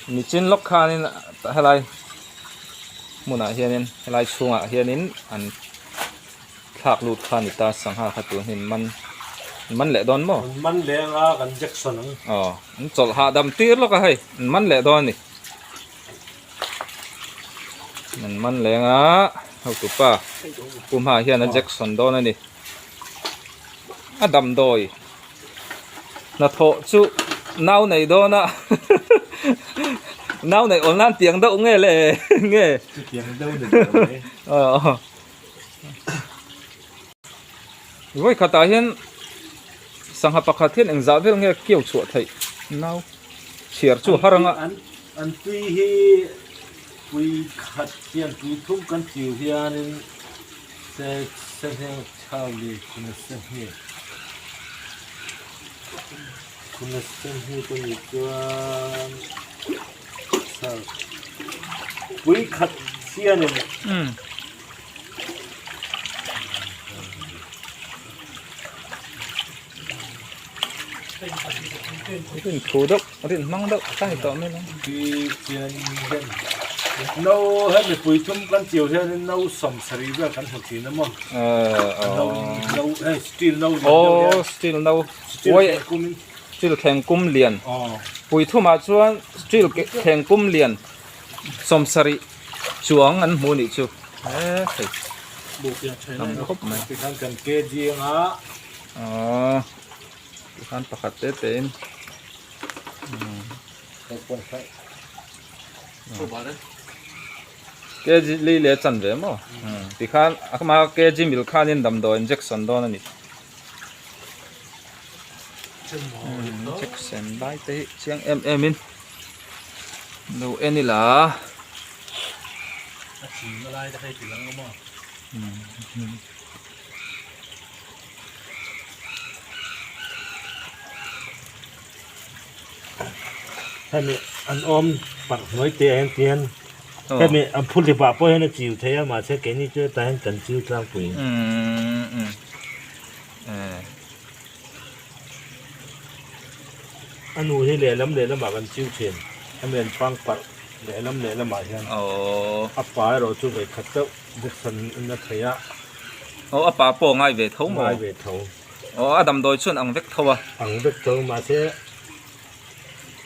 Nichin lawk khanin helai hmunah hianin helai chhungah hianin an thlak lut kha a ni ta sangha kha tun hi an man an man leh dawn maw? An man leh anga kan Jackson ang. Aw an chawlh hahdam tir lawk a hei an man leh dawn a ni. An man leh anga hotupa pu hmaah hian a Jackson dawn a ni. A damdawi hnathawh chu nau nei dawn a nau neih awl nan tiang deuh nge le nge tiang deuh ni deuh mai vawi khatah hian sangha pakhat hian engzah vel nge keu chhuah theih nau chhiar chu har anga an tui hi pui khat hian pui thum kan chiu hianin se se Chhali Khunasehni Khunasehni te nih chuan chhal pui khat hianin Rin thu deuh rin hmang deuh a ni tawh mai lo. Tui chian hian no hemi pui thum kan chiu hianin no sawmsarih vel kan hmu thin a maw. No no hei steel no lian deuh hian. Aw steel no steel thleng kum in. Steel thleng kum lian. Pui thumah chuan steel thleng kum lian sawmsarih chuang an hmu nih chu. He hei tam khawp mai. Tikhan kan kg anga. Aw tikhan pakhat te te in. Kg li leh chan ve maw tikhan a hma kg mil khanin damdawi injection dawn a ni injection lai te hi chiang em em in lo en ila Hemi an awm parh hnuai te ah hian tihian hemi an phul hlip ah pawh hian a chiu thei a mahse keini chu hetah hian kan chiu tlangpui. A nu hi lehlam lehlamah kan chiu thin hemi an pang parh lehlam lehlamah hian a pa erawh chu vawikhat deuh Jackson in a thei a. Aw a pa pawh ngai ve tho maw? Ngai ve tho. Aw a damdawi chuan ang vek tho a. Ang vek tho mahse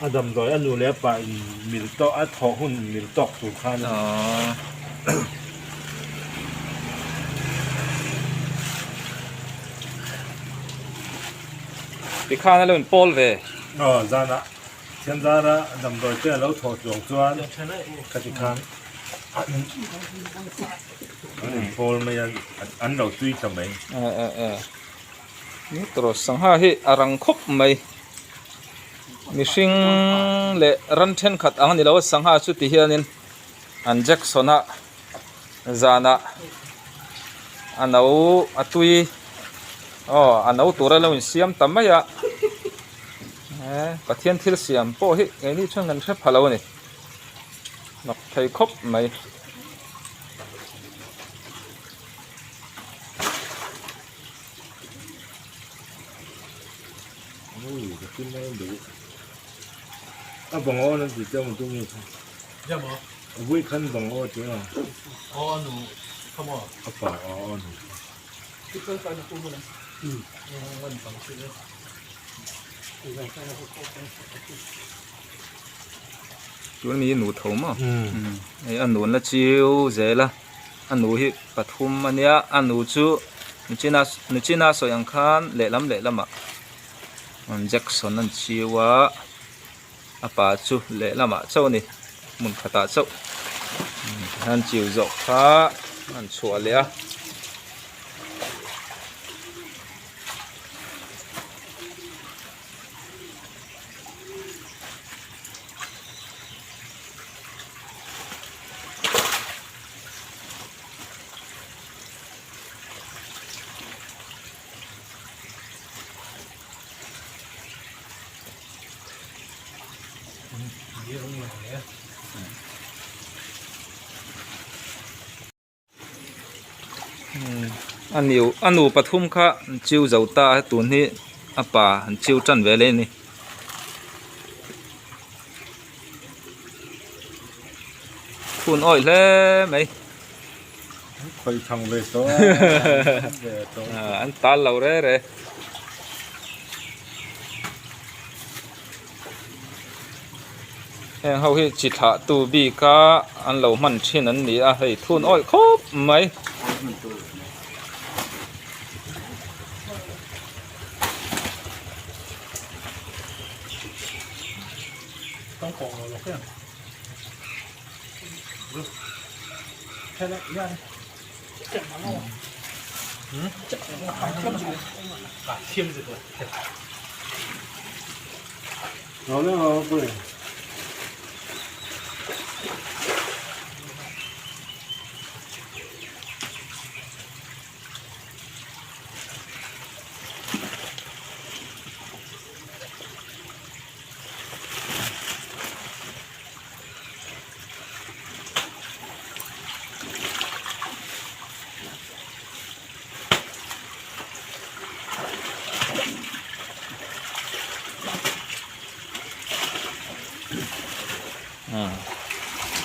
a damdawi a nu leh a pa in mil tawk a thawh hun mil tawk tur khan. Aw. Tikhan a lo in pawl ve. Aw zanah Thiamzara damdawi te a lo thawh tluang chuan ka tikhan an in pawl mai a an lo tui ta mai. Tawh sangha hi a rang khawp mai mihring leh ran thenkhat ang a ni lo a sangha chu ti hianin an Jackson a zanah a no a tui aw a no tur a lo insiam ta mai a. He Pathian thil siam pawh hi keini chuan kan hre pha lo a ni. Mak thei khawp mai. A bang aw nan ti chiang maw tu mi kha. A vui khan bang aw ti a. A pa aw nu. Tun mi nu tho maw hei a nun la chiu zel a a nu hi pathum a nia a nu chu nichina nichina sawi ang khan lehlam lehlamah Jackson an chiu a a pa chu lehlamah chauh a ni hmun khatah chauh an chiu zawh kha an chhuah leh a. A nu a nu pathum kha an chiu zo ta a tun hi a pa an chiu tan ve leh a ni. Thun awih hle mai. An khawih thang ve tawh a, an ve tawh. An tal lo re re. Heng ho hi chi thlah tu bik a an lo hman thin an ni a hei thun awih khawp mai.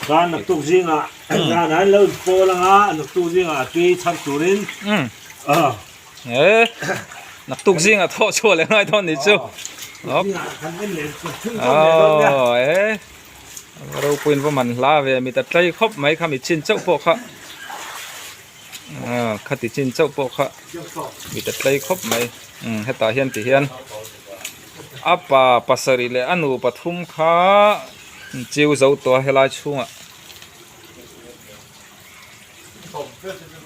Khan naktuk zingah zan an lo pawl anga naktuk zingah tui chhar turin E naktuk zingah thawh chhuah leh ngai dawn ni chu. Aw e ropuiin va man hla ve mit a tlai khawp mai kha mi chin chauh pawh kha khati chin chauh pawh kha mit a tlai khawp mai hetah hian ti hian a pa pasarih leh a nu pathum kha chiu zo tawh a helai chhungah.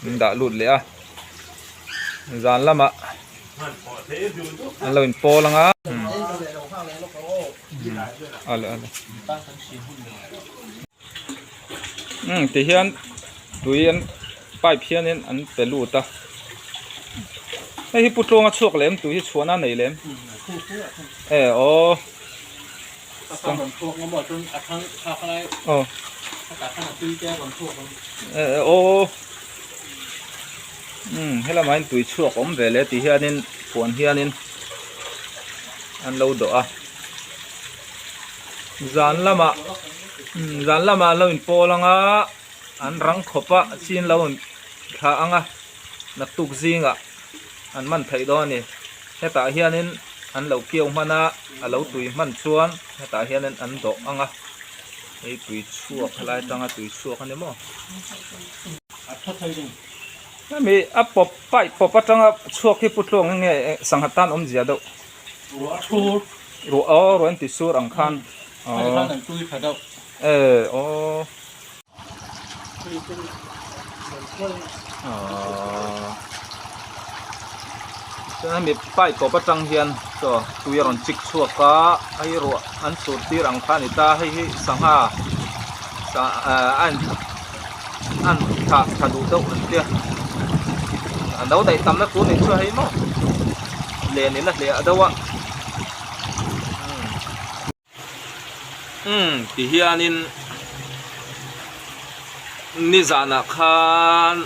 An dah lut leh a zan lamah an lo in pawl ang a umm ti hian tui an pipe hianin an pe lut a hei hi pu tluanga chhuak lem tui hi chhuahna a nei lem e aw. Aw aw umm helamah hian tui chhuak awm ve le tih hianin puan hianin an lo dawh a zan lamah umm zan lamah an lo inpawl ang a an rang khawp a chin lo thlah ang a naktuk zingah an man theih dawn a ni hetah hianin an lo kiau hman a a lo tui hman chuan hetah hianin an dawh ang a hei tui chhuak helai atanga tui chhuak a ni maw hemi a pawp pipe pawp atanga chhuak hi pu tluang eng nge sangha tan awmzia deuh ruah aw ruah an ti sur ang khan aw e aw. Chuan hemi pipe kawp atang hian chaw tui a rawn chik chhuak a hei ruah an chhur tir ang kha a ni ta hei hi sangha a in a in thah tha duh deuh an tia a lo daih tam na tur nih chu hei maw len in a hliah deuh a. Umm ti hianin nizanah khan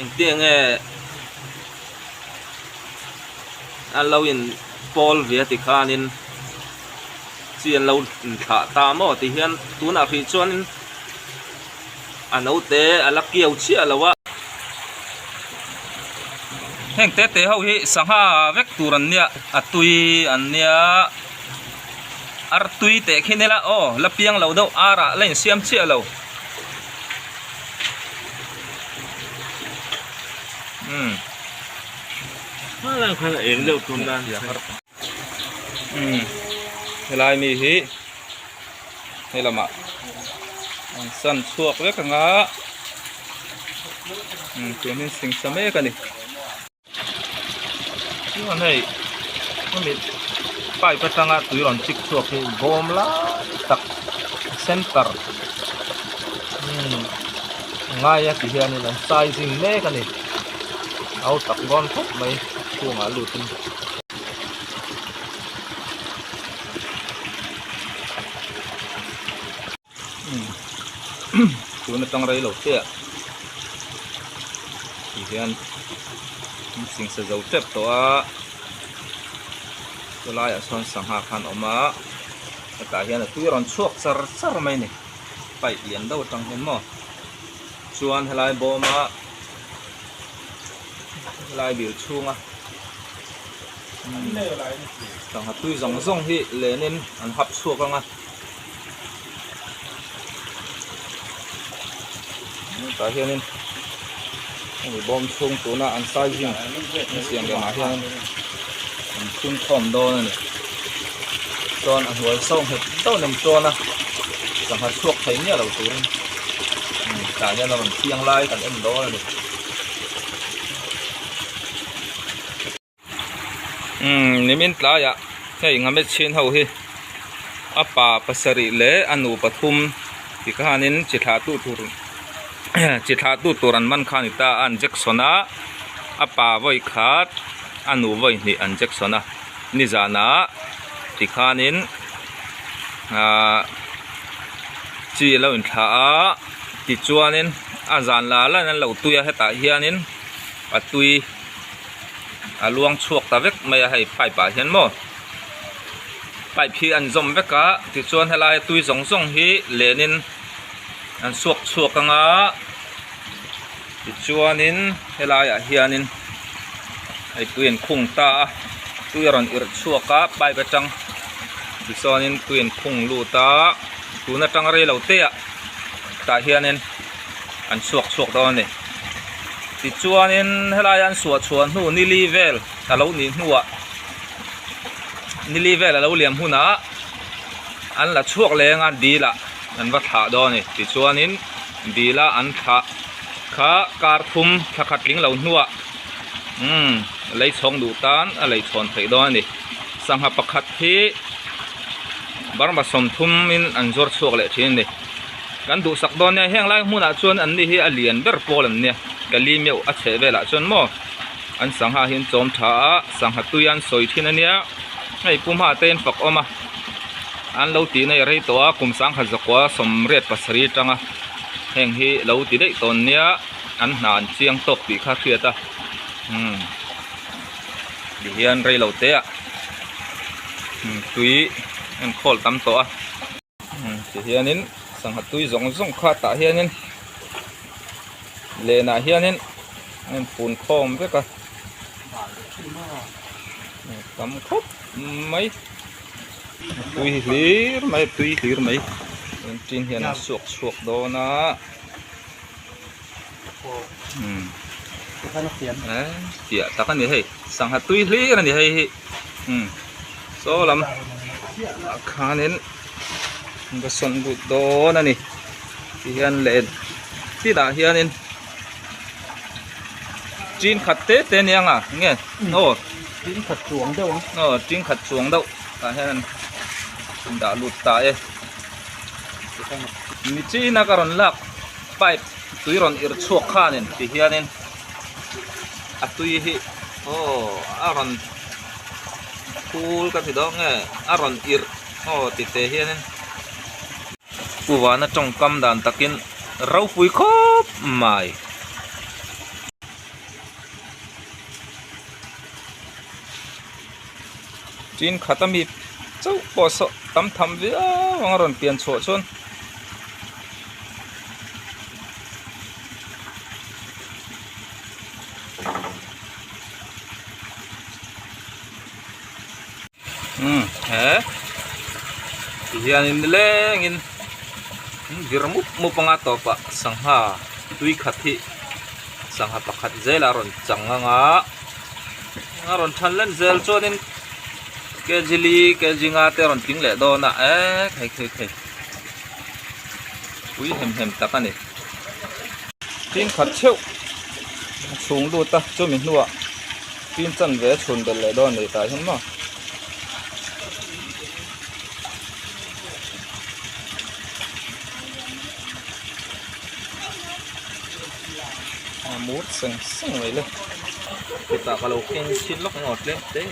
engtiang nge a lo in pawl ve a ti khanin chi an lo inthlah ta maw ti hian tunah hrih chuanin a naute a la kiau chiah lo a. Heng te te ho hi sangha vek tur an nia a tui an nia. Ar tui teh khi nila aw la piang lo deuh ar ah la insiam chiah lo umm umm helai mi hi he lamah an san chhuak vek anga umm tun hi singsa mek a ni. Chuan hei hemi pipe atanga tui rawn chik chhuak hi bawm lai tak center umm ngai a ti hianin an sizing mek a ni au tak dawn khawp mai chhungah lutin. Tun atang rei lo te ah ti hian an singsa zo tep tawh a chulaiah sawn sangha khan a awm a hetah hian a tui a rawn chhuak char char mai a ni. pipe lian deuh atang hian maw chuan helai bawma helai dil chhunga sangha tui zawng zawng hi lenin an hap chhuak ang a tah hianin hemi bawm chhung tuna an sizing an siam danah hian an phun khawm dawn a ni chuan a hnuai so nghet deuh nem chuan a sangha chhuak thei miah lo turin tah hian a rawn thiang lai kan en dawn a ni. Umm nimin tlaiah hei ngame chhin ho hi a pa pasarih leh a nu pathum ti khanin chi thlah tu tur chi thlah tu tur an man kha a ni ta a an jackson a a pa vawi khat a nu vawi hnih an jackson a nizanah ti khanin ahh chi a lo inthlah a tichuanin a zan la la in an lo tui a hetah hianin a tui. A luang chhuak ta vek mai a hei pipe ah hian maw pipe hi an zawm vek a tichuan helai tui zawng zawng hi lenin an suak chhuak ang a tichuanin helaiah hianin hei tui an khung ta a tui a rawn irh chhuak a pipe atang tichuanin tui an khung lut a tun atang rei lo te ah tah hianin an chhuak chhuak dawn a ni. Tichuanin helaia an suah chhuah hnu nili vel a lo nih hnuah nili vel a lo liam hunah an la chhuak leng a dil ah an va thlah dawn a ni. Tichuanin dil a an thlah kha kar thum thla khat tling lo hnuah umm lei chhawng duh tan a lei chhawn theih dawn a ni. Sangha pakhat hi Burma sawmthum in an zuar chhuak leh thin a ni. Kan duhsak dawn nia heng lai hmunah chuan an ni hi a lian ber pawl an nia ka li meuh a chheh velah chuan maw an sangha hi an chawm tha a sangha tui an sawi thin a nia hei pu hma te in fak awm a an lo tih na i rei tawh a kum sangha zakua sawmriat pasarih atanga heng hi lo ti daih tawn nia an hna an chiang tawk tih kha hriat a umm ti hian rei lo te ah tui an khawl tam tawh a. Ti hianin sangha tui zawng zawng kha tah hianin lenah hianin a infun khawm vek a tam khawp mai a tui hlir mai a tui hlir mai tin hian a suak chhuak dawn a fiah tak a ni hei sangha tui hlir a ni hei hi saw lam ah khanin va sawn lut dawn a ni tihian leh tinah hianin tin khat te te nia nga nge aw tin khat chuang deuh ang aw tin khat chuang deuh tah hian an dah lut ta e nichina ka rawn lak pipe tui rawn irh chhuak khanin ti hianin a tui hi aw a rawn phul ka ti dawn nge a rawn irh aw ti te hianin pu vana tawngkam dan takin ropui khawp mai. Tin khat ami chauh pawh saw tam tham viau ang a rawn pian chhuah chuan. Umm he ti hianin nilengin vir mup mup anga tawpah sangha tui khat hi sangha pakhat zelah a rawn chang anga a rawn than len zel chuanin kg li kg nga te a rawn tling leh dawn a eee khei khei khei pui hem hem tak a ni. Tin khat theuh a chhung lut a chumi hnuah tin chanve a chhun belh leh dawn a ni tah hian maw. A mur seng seng mai le chutah ka lo keng chhin lawk ang aw tlem te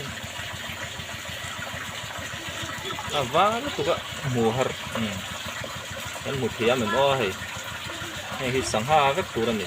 a var lutuk a hmu har kan hmu thei a mem aw hei. Hei hi sangha vek tur a ni.